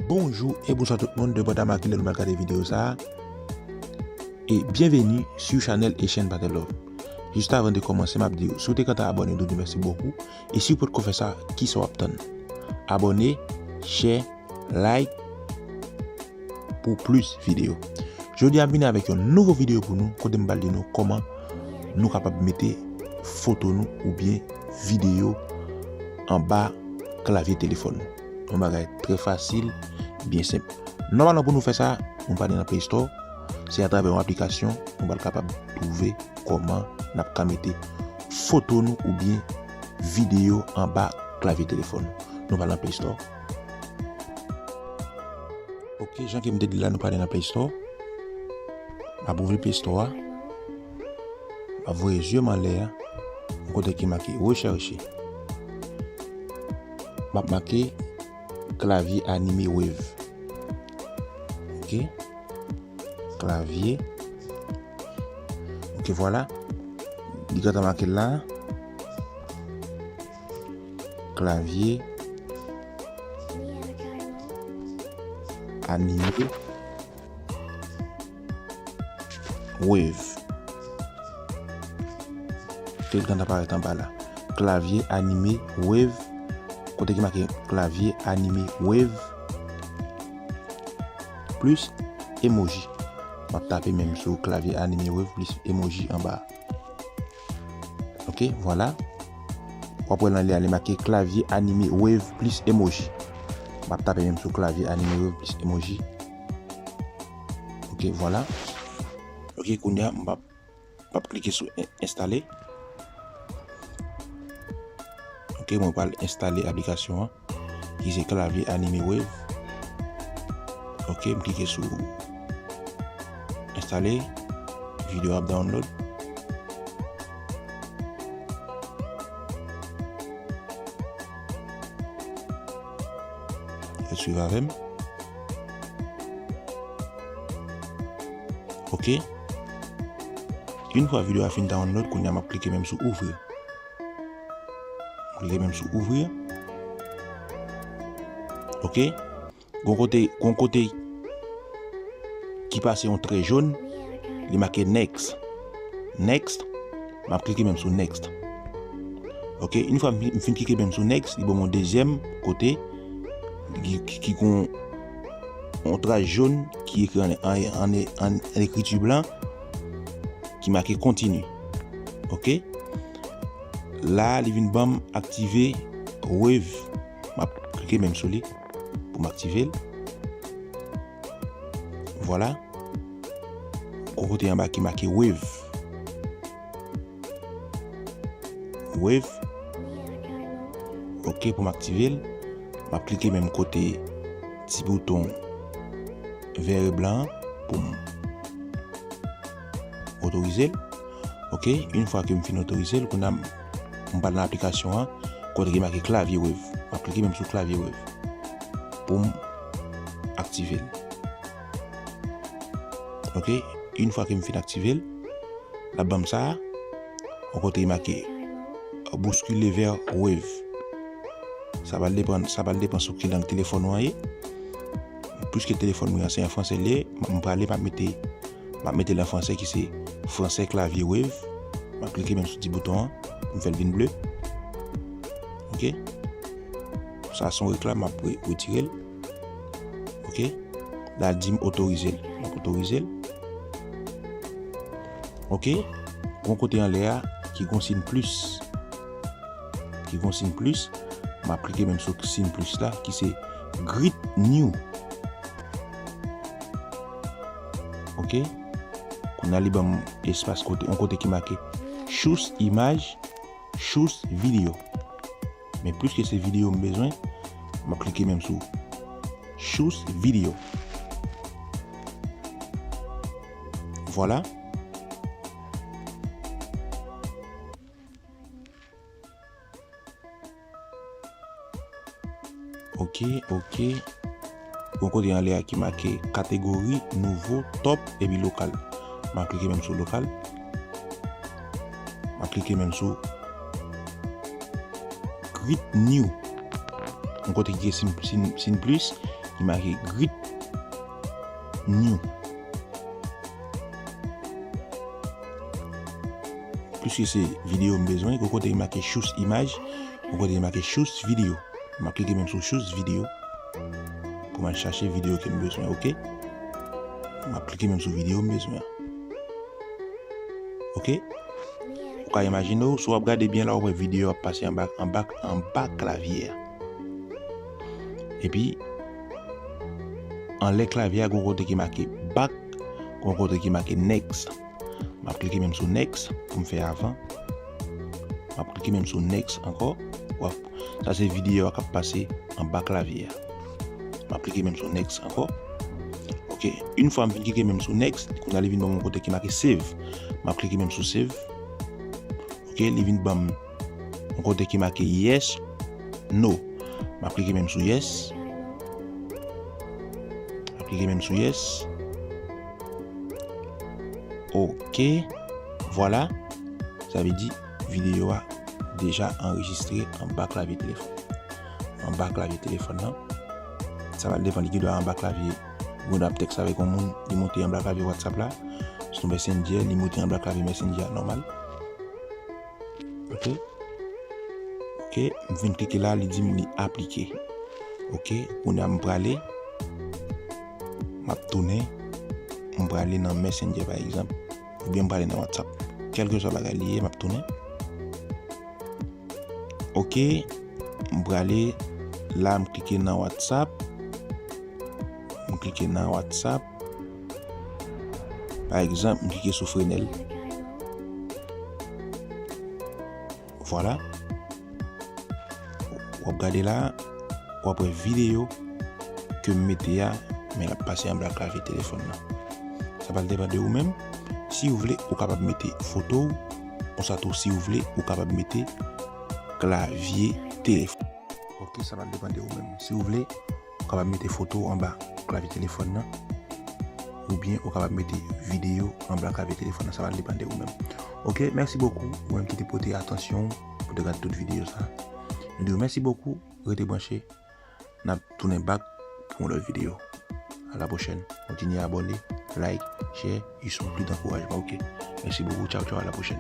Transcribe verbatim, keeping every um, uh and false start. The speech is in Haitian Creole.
Bonjou e bonswa tout moun, de pòt a Makilè nou pral gade videyo sa a. E byenveni sou chanèl e chèn Patè Love. Jis avan de kòmanse, m ap di w, si w te gentan abòne, nou di w mèsi bokou. E si w potko fè sa, kisa w ap tann? Abòne, share, like pou plis videyo. Jodi a, m vini avèk yon nouvo videyo pou nou, kote m pral di nou kòman nou kapab mete foto nou oubyen videyo anba klavye telefòn nou. Yon bagay trè fasil, byen senp. Nòmalman, pou nou fè sa, nou prale nan Play Store. Se atravè yon aplikasyon nou pral kapab twouve kòman n ap ka mete foto nou oubyen videyo anba klavye telefòn nou. Nou pral nan Play Store. Ok, jan ke m te di la, nou prale nan Play Store. M ap ouvri Play Store a. M ap voye zye m anlè a. Yon kote ki make rechèche. M ap make klavye anime Wave. Ok. Klavye. Ok, vwala. Li gentan make la. Klavye anime Wave. Ke l gentan parèt anba la. Klavye anime Wave. Kote ki make klavye anime Wave plis emoji. M ap tape menm sou klavye anime Wave plis emoji anba. Ok, vwala. W ap wè l anlè a, li make klavye anime Wave plis emoji. M ap tape menm sou klavye anime Wave plis emoji. Ok, vwala. Ok, kounye a, m ap, m ap klike sou en-, enstale. Ok, mwen pral enstale aplikasyon an, ki se klavye anime Wave. Ok, m klike sou enstale. Videyo ap download. Ret swiv avè m. Ok. Yon fwa videyo a fin download, kounye a m ap klike menm sou ouvrir. M klike menm sou ouvrir. Ok. Gon kote, gon kote ki pase yon trè jòn, li make next. Next, m ap klike menm sou next. Ok, yon fwa m fin, m fin klike menm sou next, li ban m yon dezyèm kote ki, ki, ki gon yon tras jòn ki ekri an, an, an, an, an ekriti blan ki make continue. Ok? La, li vin ban m aktive Wave. M ap klike menm sou li pou m aktive l. Vwala. Gon kote anba ki make Wave. Wave. Ok, pou m aktive l, m ap klike menm kote ti bouton vè e blan an pou m otorize l. Ok, yon fwa ke m fin otorize l, kounye a m, m pral nan aplikasyon an, kote ki make klavye Wave. M ap klike menm sou klavye Wave pou m aktive l. Ok, yon fwa ke m fin aktive l, l ap ban m sa a, yon kote ki make bouskile vè Wave. Sa pral depann, sa pral depann sou ki lang telefòn ou an ye. Piske telefòn mwen an se an franse l ye, m, m prale, m ap mete, m ap mete l an franse ki se franse klavye Wave. M ap klike menm sou ti bouton an pou m fè l vin ble. Ok. Sa se yon reklam, m ap re-, retire l. Ok. La di m otorize l. M ap otorize l. Ok. Gon kote anlè a ki gon siy plis. Ki gon siy plis. M ap klike menm sou siy plis la ki se Great New. Ok. Kounye a li ban m espas kote, yon kote ki make Choose Image, Choose Video. Men piske se videyo m bezwen, m ap klike menm sou Choose Video. Vwala. Ok, ok. Gon kote anlè a ki make kategori, nouvo, top, epi lokal. M ap klike menm sou lokal. M ap klike menm sou Great New. Yon kote ki gen siy, siy, siy plis, ki make greet new. Piske se videyo m bezwen, gon kote ki make choose image, gon kote ki make choose video. M ap klike menm sou choose video pou m al chache videyo ke m bezwen, oke? M ap klike menm sou videyo m bezwen an. Oke? Ou ka imajine w, si w ap gade byen la, w ap wè videyo ap pase anba, anba, anba klavye a. Epi, anlè klavye a, gon kote ki make back, gon kote ki make next. M ap klike menm sou next pou m fè avan. M ap klike menm sou next ankò. W ap, sa se videyo a k ap pase anba klavye a. M ap klike menm sou next ankò. Oke, yon fwa m fin klike menm sou next, kounye a li vin ban m yon kote ki make save. M ap klike menm sou save. Oke, li vin ban m yon kote ki make yes, no. M ap klike menm sou yes. M ap klike menm sou yes. Oke. Vwala. Sa vle di videyo a deja anrejistre anba klavye telefòn. Anba klavye telefòn nan. Sa va depann li gen dwa anba klavye. Ou gen dwa ap tèks avèk yon moun, li monte anba klavye WhatsApp la. Sou Messenger, li monte anba klavye Messenger a nòmal. Oke. Oke, m vin klike la, li di m li aplike. Oke, kounye a m prale, m ap tounen, m prale nan Messenger pa egzanp, oubyen m prale nan WhatsApp. Kèlkeswa bagay li ye, m ap tounen. Oke, m prale la, m klike nan WhatsApp. M klike nan WhatsApp. Pa egzanp, m klike sou Frenel. Vwala. W ap gade la, w ap wè videyo ke m mete a, men l ap pase anba klavye telefòn nan. Sa pral depann de ou menm. Si w vle, ou kapab mete foto w, konsa tou si w vle, ou kapab mete klavye telefòn. Oke, sa pral depann de ou menm. Si w vle, ou kapab mete foto w anba klavye telefòn nan, oubyen ou kapab mete videyo anba klavye telefòn nan, sa va depann de ou menm. Oke, mèsi bokou, ou menm ki te pote atansyon w pou te gade tout videyo sa. Nou di w mèsi bokou, rete branche, n ap tounen back pou yon lòt videyo. A la pwochèn, kontinye abòne, like, share, ils sont plus d'encouragement, oke? Mèsi bokou, tchaw tchaw, a la pwochèn.